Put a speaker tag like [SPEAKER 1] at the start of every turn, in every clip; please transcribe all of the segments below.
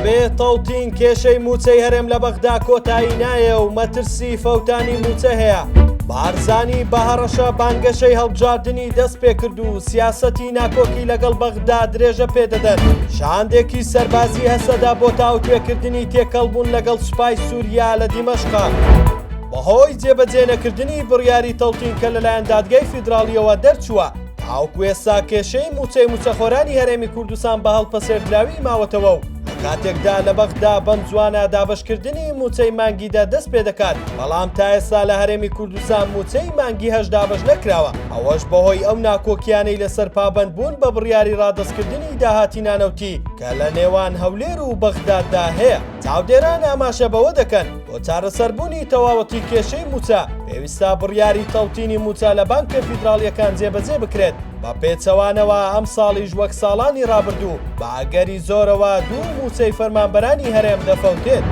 [SPEAKER 1] بەبێ تەوتین کێشەی مووچەی هەرێم لە بەغدا کۆتایی نایە و مەترسی فەوتانی مووچە هەیە. بارزانی بە هەڕەشە بانگەشەی هەڵبژاردنی دەست پێکرد و سیاسەتی ناکۆکی لەگەڵ بەغدا درێژە پێدەدەن. شاندێکی سەربازی هەسەدە بۆ تاوتوێکردنی تێکەڵبوون لەگەڵ سوپای سووریا لە دیمەشقە. بەهۆی جێبەجێنەکردنی بڕیاری تەوتین کە لەلایەن دادگای فیدراڵییەوە دەرچووە، تاوەکو ئێستا کێشەی مووچەی مووچەخۆرانی هەرێمی کوردستان بە هەڵپەسێردراوی ماوەتەوە و لە کاتێکدا لە بەغدا بەم زووانە دابەشکردنی مووچەی مانگی دە دەست پێدەکات، بەڵام تا ئێستا لە هەرێمی کوردستان مووچەی مانگی هەشت دابەش نەکراوە، ئەوەش بەهۆی ئەو ناکۆکییانەی لەسەر پابەندبوون بە بڕیاری ڕادەستکردنی داهاتی نانەوتی کە لە نێوان هەولێر و بەغداددا هەیە. چاودێران ئاماژە بەوە دەکەن، بۆ چارەسەربوونی تەواوەتی کێشەی مووچە، پێویستە بڕیاری تەوتینی مووچە لە بانکە فیدراڵییەکان جێبەجێ بکرێت، بە پێچەوانەوە ئەمساڵیش وەک ساڵانی ڕابردوو بە ئەگەری زۆرەوە دوو مووچەی فەرمانبەرانی هەرێم دەفەوتێت.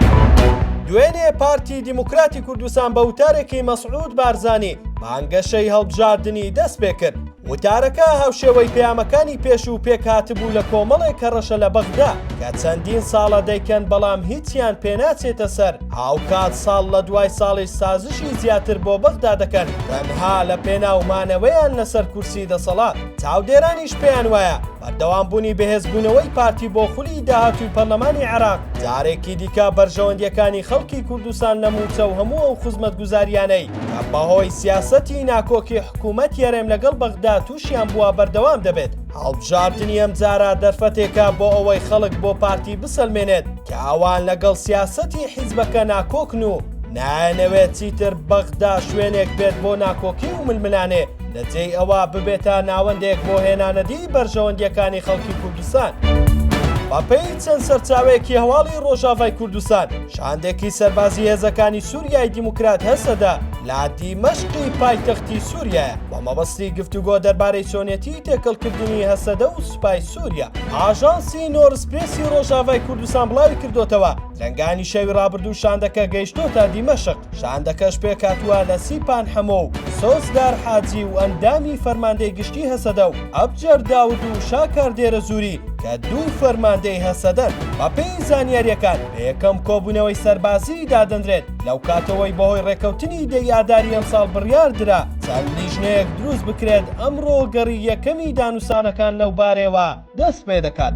[SPEAKER 1] دوێنێ پارتی دیموکراتی کوردستان بە وتارێکی مەسعود بارزانی بانگەشەی هەڵبژاردنی دەستپێکرد. وتارەکە هاوشێوەی پەیامەکانی پێشوو پێکهاتبوو لە کۆمەڵێک هەڕەشە لە بەغدا کە چەندین ساڵە دەیکەن بەڵام هیچیان پێناچێتە سەر، هاوکات ساڵ لە دوای ساڵیش سازشی زیاتر بۆ بەغدا دەکەن تەنها لە پێناو مانەوەیان لەسەر کورسی دەسەڵات. چاودێرانیش پێیان وایە بەردەوامبوونی بەهێزبوونەوەی پارتی بۆ خولی داهاتووی پەرلەمانی عێراق جارێکی دیکە بەرژەوەندییەکانی خەڵکی کوردستان لە مووچە و هەموو ئەو خزمەتگوزارییانەی کە بەهۆی سیاسەتی ناکۆکی حکوومەتی هەرێم لەگەڵ بەغدا تووشیان بووە بەردەوام دەبێت. هەڵبژاردنی ئەمجارە دەرفەتێکە بۆ ئەوەی خەڵک بۆ پارتی بسەلمێنێت کە ئەوان لەگەڵ سیاسەتی حیزبەکە ناکۆکن و نایانەوێت چیتر بەغدا شوێنێک بێت بۆ ناکۆکی و ململانێ، لە جێی ئەوە ببێتە ناوەندێک بۆ هێنانەدی بەرژەوەندییەکانی خەڵکی کوردستان. بەپێی چەند سەرچاوەیەکی هەواڵی ڕۆژاڤای کوردستان، شاندێکی سەربازی هێزەکانی سوریای دیموکرات هەسەدە لە دیمەشقی پایتەختی سوریایە بە مەبەستی گفتوگۆ دەربارەی چۆنێتی تێکەڵکردنی هەسەدە و سوپای سوریا. ئاژانسی نۆرس پرێسی ڕۆژاڤای کوردستان بڵاویکردۆتەوە، درەنگانی شەوی ڕابردوو شاندەکە گەیشتۆتە دیمەشق. شاندەکەش پێکهاتووە لە سیپان حەمۆ و سۆزدار حاجی و ئەندامی فەرماندەی گشتی هەسەدە و ئەبجەر داود و شاکار دێرەزووری کە دوو فەرماندەی هەسەدەن. بەپێی زانیارییەکان بە یەکەم کۆبوونەوەی سەربازیی دادەنرێت لەوکاتەوەی بەهۆی ڕێککەوتنی دە ی ئاداری ئەمساڵ بڕیاردرا چەند لیژنەیەک دروست بکرێت، ئەمڕۆ گەڕی یەکەمی دانوسانەکان لەوبارەیەوە دەستپێدەکات.